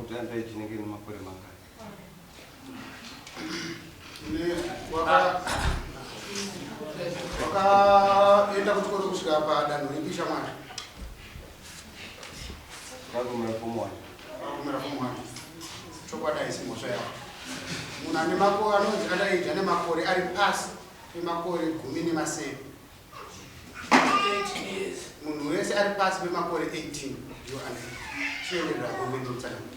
kuti underage inenge ine makore mangani. Wakaenda kuchikoro kusvika padanho ripi shamwari? Ndakagumira form 1. Wakagumira form 1. Chokwadi haisi mhosva yako. Munhu ane makore anonzi underage ane makore ari pasi pemakore 17. Munhu wese ari pasi pemakore 18 ndiwo underage. Chienderera kumberi mutsananguro.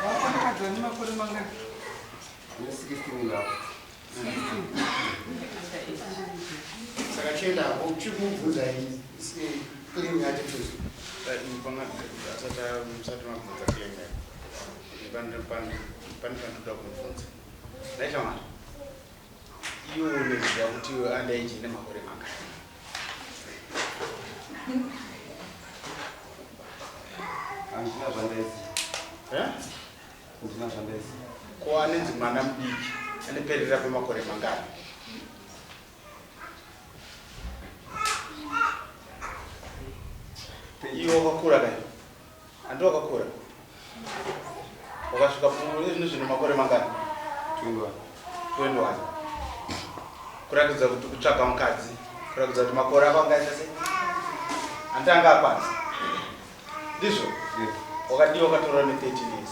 Wakadzi ane makore mangani? Ane 16 and up. Saka chienda hako chikubvunza claim yacho tuzo. Musati mabvunza claim yako. Pane pandoda kumubvunza. Nhai shamwari, iwe unoziva kuti iwe underage ine makore mangani? Handina zvandaiziva. Eh? Handina zvandaiziva. Ko anenzi mwana mudiki anoperera pamakore mangani? Iwe wakakura kai? Handi wakakura? Wakasvika zvino zvino makore mangani? 21. 21. Kurakidza kuti kutsvaga mukadzi, kurakidza kuti makore ako angaita sei? Handi anga akwanisa. Ndizvo? Yes. Wakadii wakatora ne 13 years?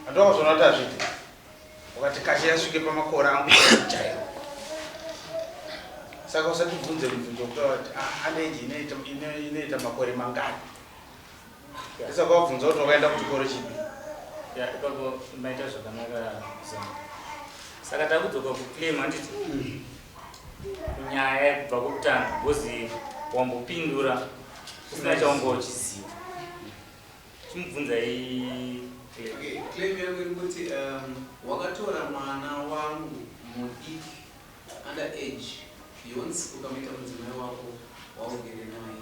Handi wakazviona kuti hazviiti? Wakati kashe yasvike pamakore angu chaiwo. Saka usatibvunze mubvunzo wekutaura kuti underage inoita makore mangani. Saka wabvunza kuti wakaenda kuchikoro chipi? Ya, ipapo maita zvakanaka Zama. Saka takudzoka kuclaim handiti? Kunyaya yekubva kwekutanga because wambopindura usina chaunga uchiziva. Chimubvunzai claim. Okay, claim yangu iri kuti wakatora mwana wangu mudiki under age Beyonce ukamuita mudzimai wako waugere naye.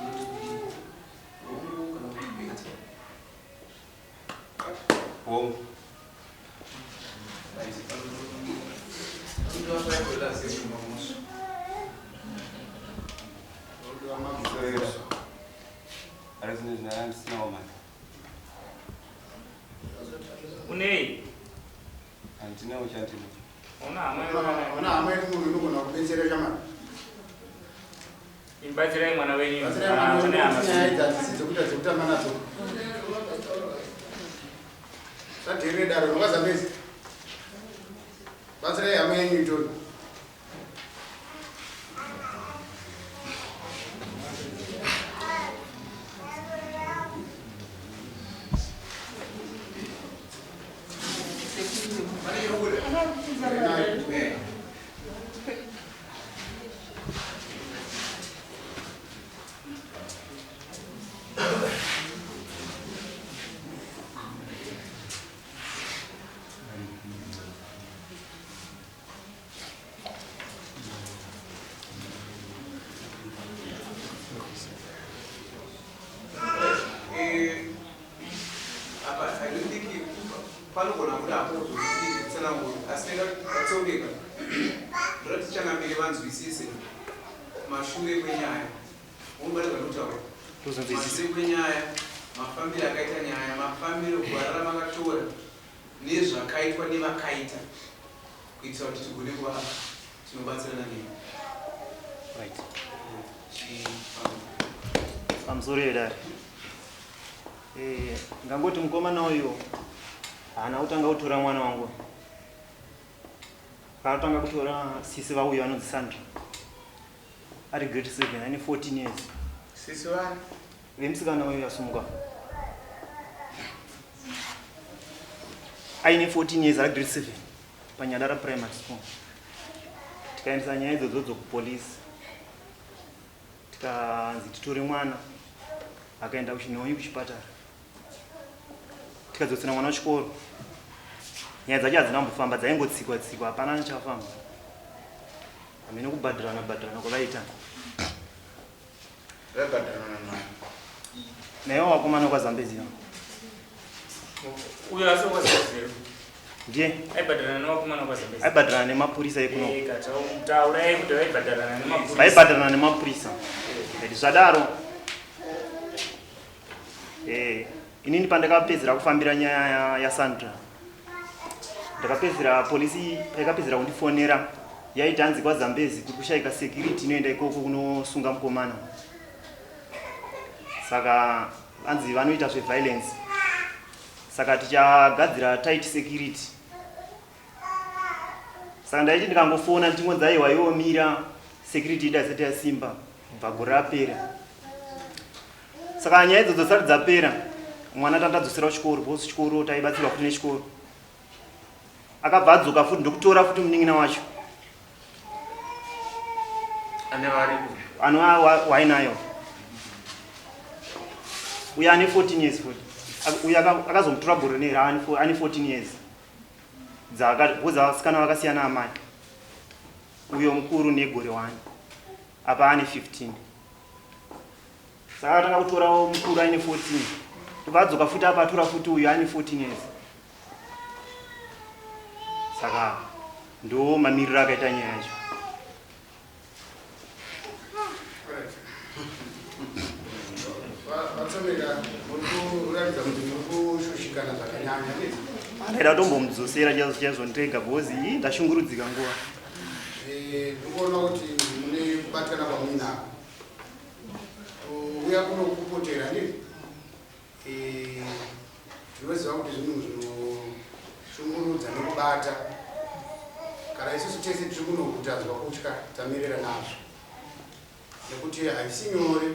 Unoti kudii? Hongu kana kuti kwete? Hongu. Right. Panodiwa $5 yekubva mhosva. Ari zvinhu zvandisinawo mari. Unei? Handinawo chandinacho. Una hama yako? Una hama yedu munhu inogona kubetsera shamwari. Imbatsirai mwana wenyu. Batsirai mwana wenyu kuti nyaya idzi hadzisi dzekuita dzekutamba nadzo. Sadherere daro nokazambezi. Batsirai hama yenyu itoni. Apa I don't think panogona kuda hapo kuzotsanangura, asi ndingatsongeka ndoda tichangamire vanzwisise mashure kwenyaya. Unobatwa nekutaura mashure kwenyaya, mafambiro akaita nyaya, mafambiro gwara ramakatora nezvakaitwa nevakaita, kuitira kuti tigone kuva tinobatsirana nei. Right. Pamusoro yedare. Ngangoti mukomana uyu haana kutanga kutora mwana wangu. Akatanga kutora sisi vauyu anonzi Sandra. Ari grade 7 ane 14 years. Sisi vani? Vemusikana uyu asumuka. Aine 14 years ari grade 7 paNyadara Primary School. Tikaendesa nyaya idzodzo kupolisi. Tikanzi titore mwana akaenda kuChinhoyi kuchipatara. Tikadzotsera mwana kuchikoro. Nyaya dzacho hadzina kumbofamba, dzaingotsikwa tsikwa, hapana chakafamba. Hameno kubhadharana bhadharana kwavaita. Vaibhadharana naye. Naiwo vakomana kwaZambezi. Uyo asi kwaZambezi. Ndiye. Aibhadharana nevakomana kwaZambezi. Aibhadharana nemapurisa ekuno. Taurai kuti vaibhadharana nemapurisa. Vaibhadharana nemapurisa. Zvadaro. Eh, inini pandakapedzera kufambira nyaya yaSandra, ndakapedzera polisi yakapedzera kundifonera yaiti hanzi kwaZambezi kuri kushaika security inoenda ikoko kunosunga mukomana. Saka hanzi vanoita zveviolence, saka tichagadzira tight security. Saka ndaiti ndikangofona ndichingonzi aiwa iwo mira, security ida isati yasimba kubva gore rapera. Saka nyaya idzodzo dzisati dzapera, mwana tandadzosera kuchikoro because chikoro taibatsirwa futi nechikoro. Akabva adzoka futi ndokutora futi munin'ina wacho ane varipo anova wainayo uyo ane 14 years futi. Uyo akazomutora gore rineri ane 14 years because vasikana vakasiyana amai, uyo mukuru negore 1 apa ane 15. Saka akatanga kutorawo mukuru aine 14, ndobva adzoka futi apa atora futi uyo ane 14 years. Saka ndo mamiriro akaita nyaya yacho. Vatsomeka, muri kuratidza kuti muri kushushikana zvakanyanya. Andaida kutombomudzosera chaizvo chaizvo ndega because ii ndashungurudzika nguva. Ndikuona kuti mune kubatikana kwamuinako. Uya kuno kupotera ndizvo. Tinoziva kuti zvinhu zvinoshungurudza nekubata. Kana isusu tese tiri kuno kutanzwa kutya tamirira nazvo, nekuti haisi nyore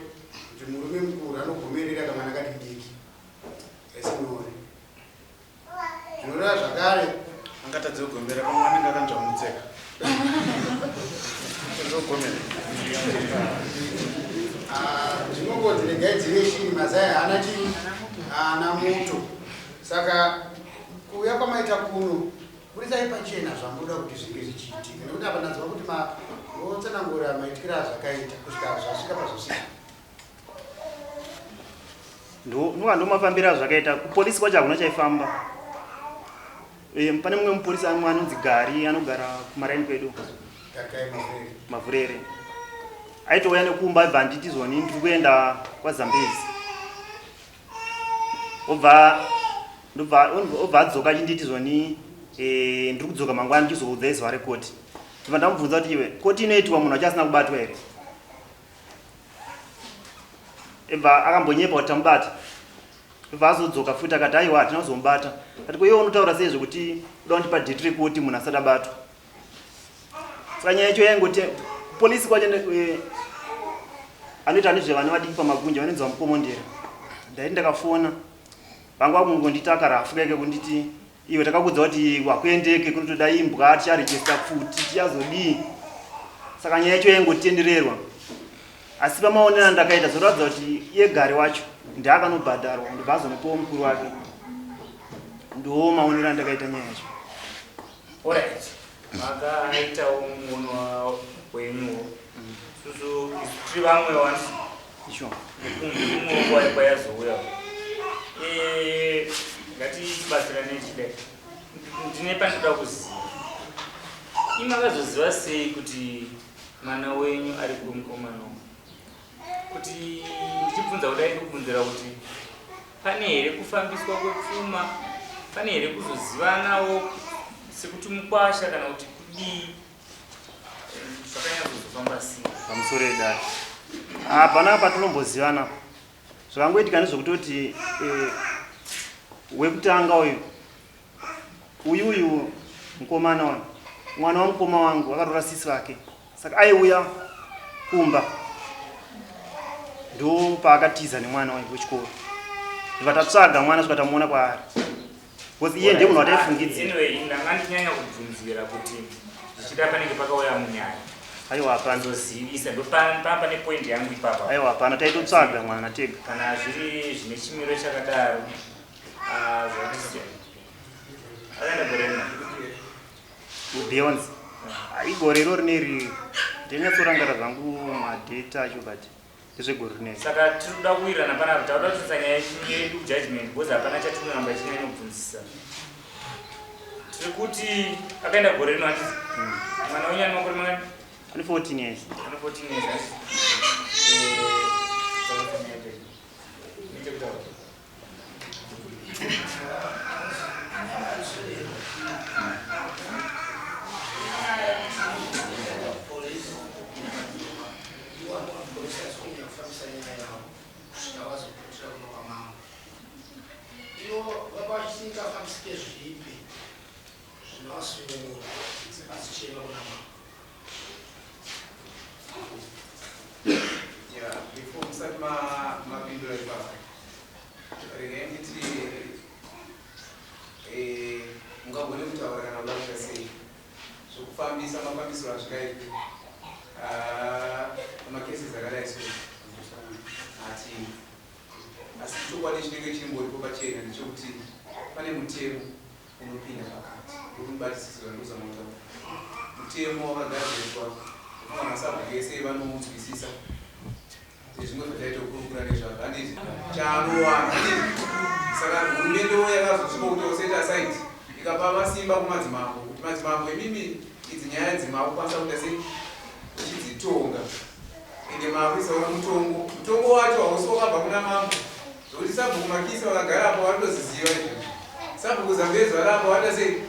kuti murume mukuru anogomerera kamwana kadiki diki, haisi nyore. Zvinoreva zvakare angatadze kugomera, pamwe anenge akanzva mutseka kugomera. Zvinongonzi regai dzive shiri, mazai haana chii, haana muto. Saka kuuya kwamaita kuno, burisai pachena zvamunoda kuti zvinge zvichiitika, nekuti apa ndanzwa kuti motsanangura maitikiro azvakaita kusvika zvasvika pazvosvika. Ndo ndomafambiro azvakaita. Kupolisi kwacho hakuna chaifamba. Pane mumwe mupolisi amwe anonzi Gari, anogara kumaraini kwedu. Garikai Mavhurere. Mavhurere. Aitouya nekumba, aibva anditi zoni ndiri kuenda kwaZambezi, obva ndobva obva adzoka achinditi zoni ndiri kudzoka mangwana, ndichizoudza izuva rekoti. Ndobva ndamubvunza kuti iwe, koti inoitwa munhu acho asina kubatwa here? Ebva akambonyepa kuti tamubata. Ebva azodzoka futi akati aiwa, hatina kuzomubata. Ati ko iwe unotaura sei zvekuti uda kundipa date rekoti munhu asati abatwa? Saka nyaya yacho yaingoti kupolisi kwacho anoita nezvevana vadiki pamagunja, vanonzi vamukomondera. Ndaiti ndakafona, vanga vakungondita karafu keke kunditi iwe takakudza kuti wakuendeke kunotoda imbwa, ticharejista pfuti, tichazodii. Saka nyaya yacho yaingotendererwa, asi pamaonero andakaita zvoratidza kuti iye Gari wacho ndiakanobhadharwa, ndobva azonopiwa mukuru wake. Ndo maonero andakaita nyaya yacho. Alright, makaitawo muono wenyuwo, susu isu tiri vamwe wani Isho. Kumwe kwayazouya. Ngatibatsirane chidai, ndine pandoda kuziva. Imi makazoziva sei kuti mwana wenyu ari kumukomana uyu? Kuti ndichibvunza kudai, ndikubvunzira kuti pane here kufambiswa kwepfuma, pane here kuzozivanawo sekuti mukwasha kana kuti kudii? Zvakanyatsozofamba sei? Pamusoro edare, hapana patinombozivana. Zvakangoitika ndezvekutoti wekutanga uyu uyuyu mukomana uyu, mwana wamukoma wangu akatora sisi vake, saka aiuya kumba, ndo paakatiza nemwana uyu wechikoro. Ndibva tatsvaga mwana svika tamuona kwaari, because iye ndiye munhu wataifungidzira. Anyway, ndanga ndichinyanya kubvunzira kuti zvichida panenge pakauya munyaya. Aiwa, hapana. Zozivisa ndo pane point yangu ipapa. Aiwa, hapana, taitotsvaga mwana tega. Kana zviri zvine chimiro chakadaro, ah, zvakasiyana. Akaenda gore rino? Beyonce igore iro rineri, ndinonyatsorangarira zvangu madate acho, but ndezvegore rineri. Saka tiri kuda kuwirirana panapa, takuda kutoisa nyaya yedu kujudgment, because hapana chatinoramba ichinyanya kubvunzisa. Tiri kuti akaenda gore rino, handiti? Mwana wenyu ane makore mangani? Ane 14 years. Ane 14 years, handiti? Nechekutaura. Yeah, before musati mapindura ipapo, regai nditi mungagone kutaura kana kuda kuita sei zvokufambisa mafambisiro azvikaitwe pamacases akadai so hatina, asi chokwadi chinenge chirimboripo pachena ndechekuti pane mutemo unopinda pakati uri ndikuzama kutaura mutemo wakagadziriswa ndofunga masabhuku ese vanounzwisisa zvimwe zvataita kukurukura nezvazvo, handiti? Chaanowana, handiti? Saka hurumendewo yakazosvika kuti oset aside, ikapa masimba kumadzimambo kuti madzimambo imimi, idzi nyaya dzimakukwanisa kuita sei, uchidzitonga, ende maakuisawo mutongo. Mutongo wacho hausi wakabva kuna mambo, zvokuti sabhuku Makisi vakagara apo vanotoziziva izvozvo, sabhuku Zambezi vari apo vanoita sei,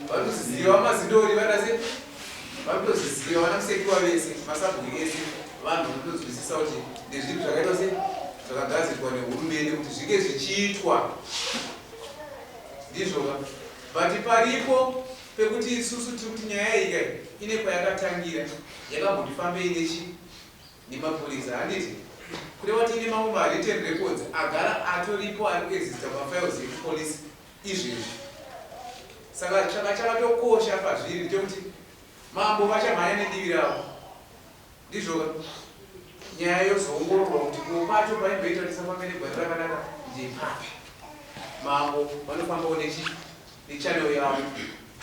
vanotozviziva, vamazindori vanoita sei, vanotozviziva, vana Musekiwa vese, masabhuku ese, vanhu vanotonzwisisa kuti ndezvinhu zvakaitwa sei, zvakagadzirwa nehurumende kuti zvinge zvichiitwa ndizvoka. But paripo pekuti isusu tiri kuti nyaya iyi kai ine kwayakatangira, yakamboti fambei nechi nemapurisa, handiti? Kureva kuti ine mamwe mawritten records agara atoripo ari kuexista pamafiles ekupolisi izvezvi. Saka chaka chakatokosha pazviri ndechekuti mambo vachamhanya nedivi ravo, ndizvoka? Nyaya yozoongororwa kuti ko pacho paimboita kuti tisafambe negwari rakanaka ndepapi. Mambo vanofambawo nechi nechannel yavo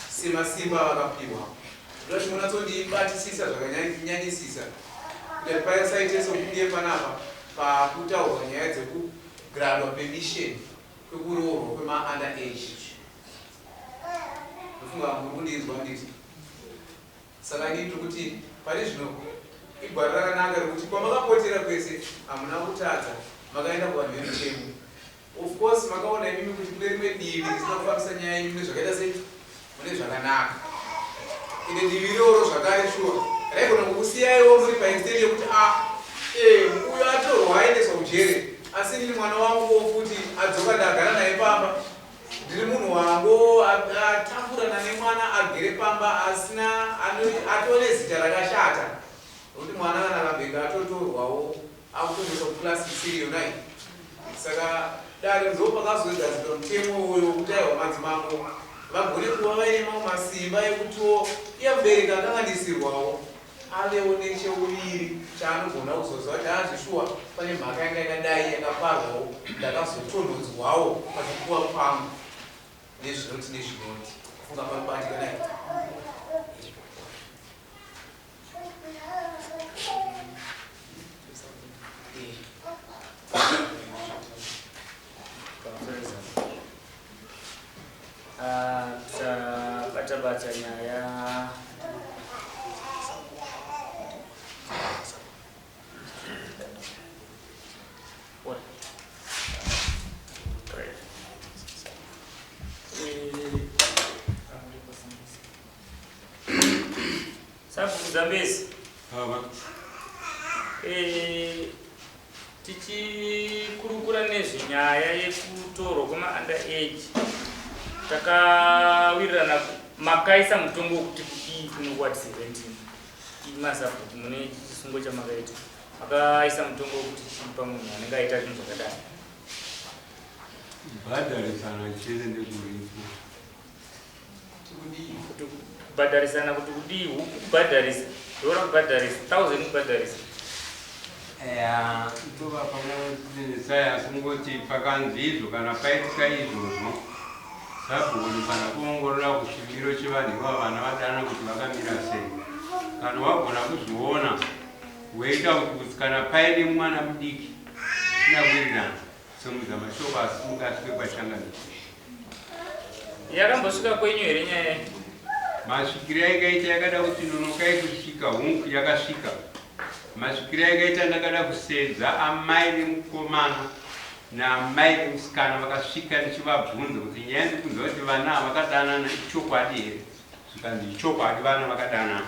semasimba avakapiwa. Ndoda chimunatsondibatisisa zvakanyanyisisa kuti pasaite sokunge panapa pakutaurwa nyaya dzekugrantwa permission kwekuroorwa kwema-under age. Ndofunga muri kundinzwa, nditi saka inini tiri kuti pane zvino igwaro rakanaka rekuti kwamakapotera kwese hamuna kutadza, makaenda kuvanhu vemutemo. Of course makaona imimi kuti kune rimwe divi risina kufambisa nyaya yenyu mune zvakaita sei, mune zvakanaka, ende divi iroro zvakare shuwa raigona kukusiyaiwo muri paextent yekuti a uyo atorwa aendeswa kujere, asi ndini mwana wanguwo futi adzoka, ndagara naye pamba, ndiri munhu wangu atafurana nemwana agere pamba asina atone zita rakashata, nokuti mwana kana akabheka atotorwawo akutoendeswa kuclass isiri yonai. Saka dare ndo pakazogadzirwa mutemo uyo wekuti aiwa, madzimambo vagone kuva vaine mamwe masimba ekutiwo iye mubereki akanganisirwawo avewo necheuviri chaanogona kuzoziva kuti azvishuwa pane mhaka yanga yakadai yakaparwawo, ndakazotonhodzwawo pachikuva kwangu nezvinoti nezvinoti. Kufunga pakubatika dai. Tabata bata nyaya. What? Right. Sabhuku Zambezi. Baba. Tichikurukura nezvenyaya yekutorwa kwema-under age, takawirirana makaisa mutongo wekuti kudii kuno kuward 17. Imasabhuku mune chisungo chamakaita, makaisa mutongo wekuti chipa munhu anenge aita zvinhu zvakadai? Bhadharisana chete ndekuripo. Kuti kubhadharisana kuti kudii? Huku kubhadharisa, dora kubhadharisa, 1000 kubhadharisa. Eya, tova pamwe asi kungoti pakanzi izvo, kana paitika izvozvo, sabhuku unofana kuongorora kuchimiro chevanhu ivava vana vadana kuti vakamira sei. Kana wagona kuzviona, woita kuti kana paine mwana mudiki isina kuwirirana, simudza mashoko asimuka asvike kwachangamire. Yakambosvika kwenyu here nyaya iyi? Masvikiro ayakaita yakada kuti nonokai kusvika. Hungu, yakasvika. Masvikiro ayakaita, ndakada kusedza amai nemukomana. Naamai vemusikana vakasvika ndichivabvunza kuti nyaya ndikunzwa kuti vana vakadanana ichokwadi here, zvikanzi ichokwadi vana vakadanana.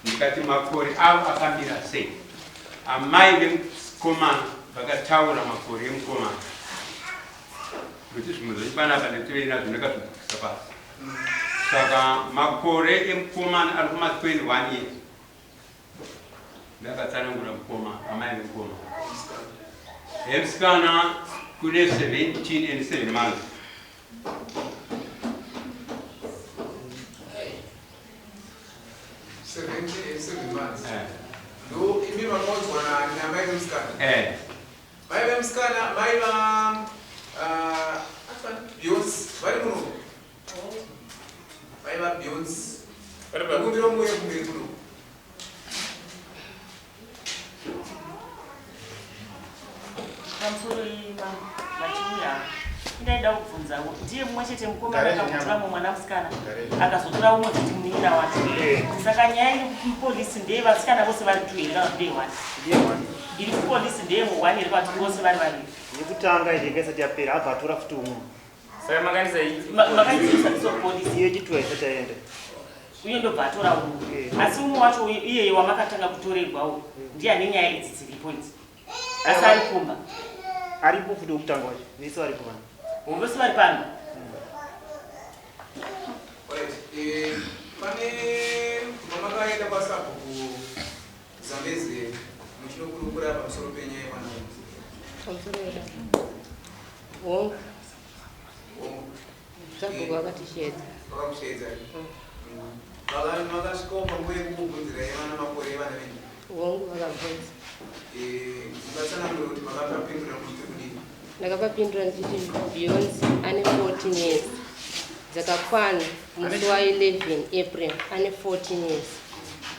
Ndikati makore avo akamira sei? Amai vemukomana vakataura makore emukomana nokuti zvimwe zvacho panapa ndikutovei nazvo ndakazvibvukisa pasi. Saka makore emukomana ari kuma 21 years. Ndakatsanangura mukoma, amai vemukoma. Emusikana kune 17 and 7 months. Eh. Ndo imi makaudzwa namai vemusikana? Eh. Mai vemusikana, mai va ah, Beyonce vari muno. Mai va Beyonce. Kumbira muuye kumberi kuno. Pamusoro vachiuya ndaida kubvunzawo ndiye mumwe chete mukomana akamutora mumwe mwana musikana akazotora umwe futi munin'ina wacho eh. Saka nyaya iri kupolisi ndeye vasikana vose vari two here kana ndeye one? Iri kupolisi ndeye one here kana vose vari vaviri? Yekutanga inenge isati yapera abva atora futi umwe. Saka makanisa makanisa kupolisi iyo chituwa isati yaenda uye ndobva atora umwe eh. Asi umwe wacho iyeye wamakatanga kutoregwa uyu ndiye ane nyaya idzi dziripo idzi asi ari kumba. Aripo futi wekutanga wacho, vese varipo pano. Vose vari pano. Eh, pane pamakaenda kwasabhuku Zambezi muchinokurukura pamusoro penyaya yemwana uyu? Pamusoro hongu. Sabhuku vakatisheedza. Vakakusheedza. Vakasvikawo panguva yekukubvunzirai vana makore evana venyu? Hongu, vakabvunza. Eh, mungatsanangure kuti makapapindura muchiti kudini? Ndakapapindura ndichiti Beyonce ane 14 years dzakakwana musi wa 11 April, ane 14 years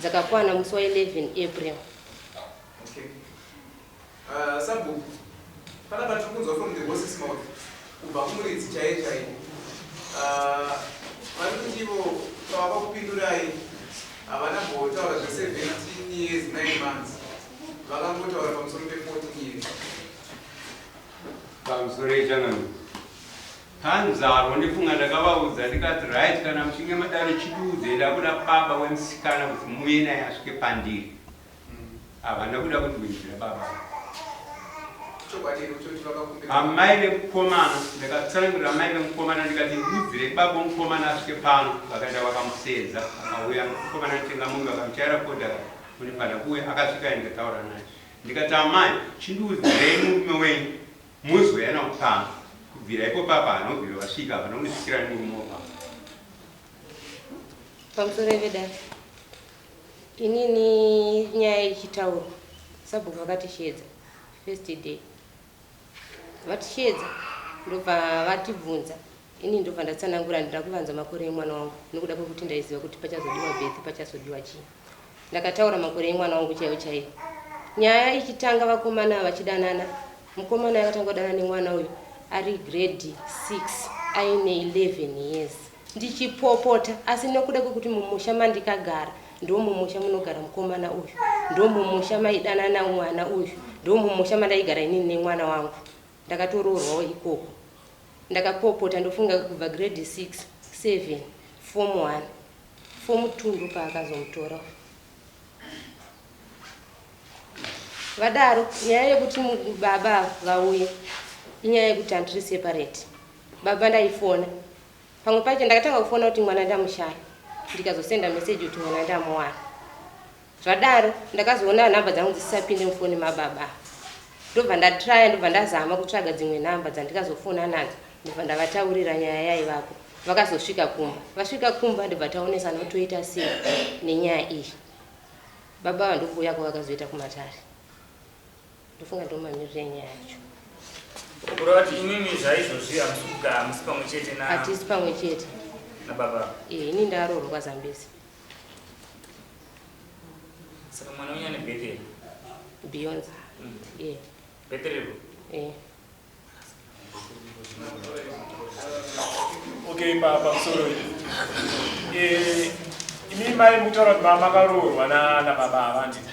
dzakakwana musi wa 11 April. Okay. Uh, sabhuku, panapa tiri kunzwa from the horse's mouth kubva kumuridzi chaiye chaiye. Uh, vari kuti ivo pavakakupindurai havana kumbotaura zve 17 years 9 months, vakangotaura pamusoro pe 14 years. Pamusoro ichanani panzarwo ndifunga ndakavaudza ndikati right, kana muchinge madaro chidudzei ndakuda baba wemusikana kuti muuye naye asvike pandiri. Havana kuda kundibvunzira baba. Chokwadi here kuti vakakumbira? Amai vemukomana, ndakatsanangurira amai vemukomana ndikati ndiudzirei baba wemukomana asvike pano. Vakaenda vakamusedza, akauya mukomana anotenga mombe, vakamuchaira kodha kunipanda kuuya, akasvika ndikataura naye. Ndikati amai, chindiudzirei murume wenyu muzouya nawo pano. Kubvira ipo papa haana kubvira vasvika, havana kundisvikira nemurume wapano. Pamusoro vedare, inini nyaya ichitaurwa sabhuku vakatisheedza first day. Vatisheedza ndobva vatibvunza, ini ndobva ndatsanangura ndida kuvanza makore emwana wangu nekuda kwekuti ndaiziva kuti pachazodiwa birth, pachazodiwa chii. Ndakataura makore emwana wangu chaiwo chaiwo. Nyaya ichitanga vakomana vachidanana, mukomana akatanga kudanana nemwana uyu ari grade 6 aine 11 years. Ndichipopota asi nekuda kwekuti mumusha mandikagara ndomumusha munogara mukomana uyu, ndomumusha maidanana mwana uyu, ndomumusha mandaigara inini nemwana wangu, ndakatoroorwawo ikoko. Ndakapopota ndofunga kubva grade 6, 7, form 1, form 2 ndopaakazomutora. Vadaro nyaya yekuti baba vauye inyaya yekuti handiri separate. Baba ndaifona pamwe pacho, ndakatanga kufona kuti mwana ndamushaya, ndikazosenda meseji kuti mwana ndamuwana. Zvadaro ndakazoona nhamba dzangu dzisisapinde mufoni mababa, ndobva ndatraya, ndobva ndazama kutsvaga dzimwe nhamba dzandikazofona nadzo, ndobva ndavataurira nyaya yaivapo. Vakazosvika kumba, vasvika kumba ndobva taonesana kuti toita sei nenyaya iyi. Baba ava ndokuuya kwavakazoita kumatare. Ndofunga ndomamiriro enyaya yacho. Kureva kuti imimi zvaizvozvi hamusi kugara, hamusi pamwe chete na Hatisi pamwe chete. Nababa? Eh, ini ndaroorwa kwaZambezi. Saka mwana wenyu ane birth here? Beyonce. Eh. Birth riripo? Eh. Okay, pamusoro eh, imi mai mukutaura kuti makaroorwa nababa ava, handiti?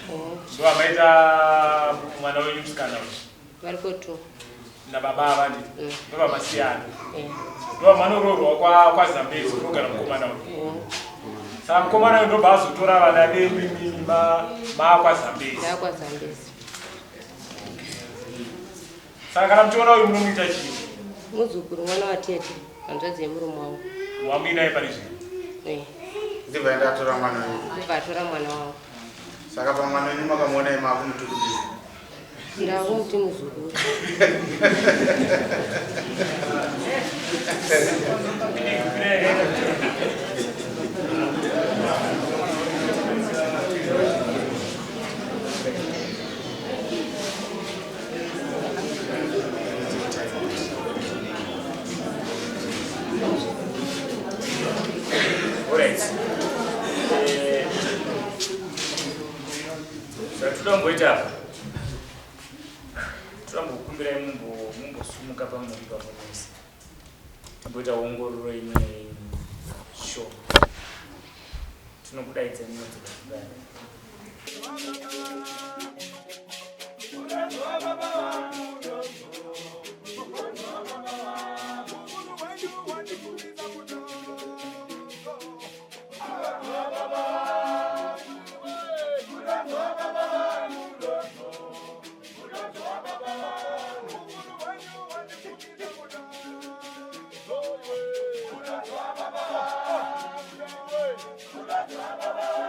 Ndo amaita mwana wenyu musikana uyu? Variko two. Nababa ava nditi ndobva masiyana. Eh. Ndobva manoroorwa kwaZambezi kunogara mukomana uyu. Saka mukomana uyu ndobva azotora vana venyu imimi maakwaZambezi. NdakwaZambezi. Saka kana muchiona uyu munomuita chii? Muzukuru, mwana watete, hanzvadzi yemurume wangu. Wamuinaye pane zvino? Eh. Ndibva ndatora mwana wenyu. Ndibva atora mwana wangu. Saka pamwana wenyu makamuona imi akumuti kudii? Ndakumuti muzukuru. Alright. Zvatoda kumboita apa, toda kumbokumbirai mumbosumuka pamuri ipapo mese, timboita ongororo imwe sure. Tinokudaidza munodzoka kudai. Baba.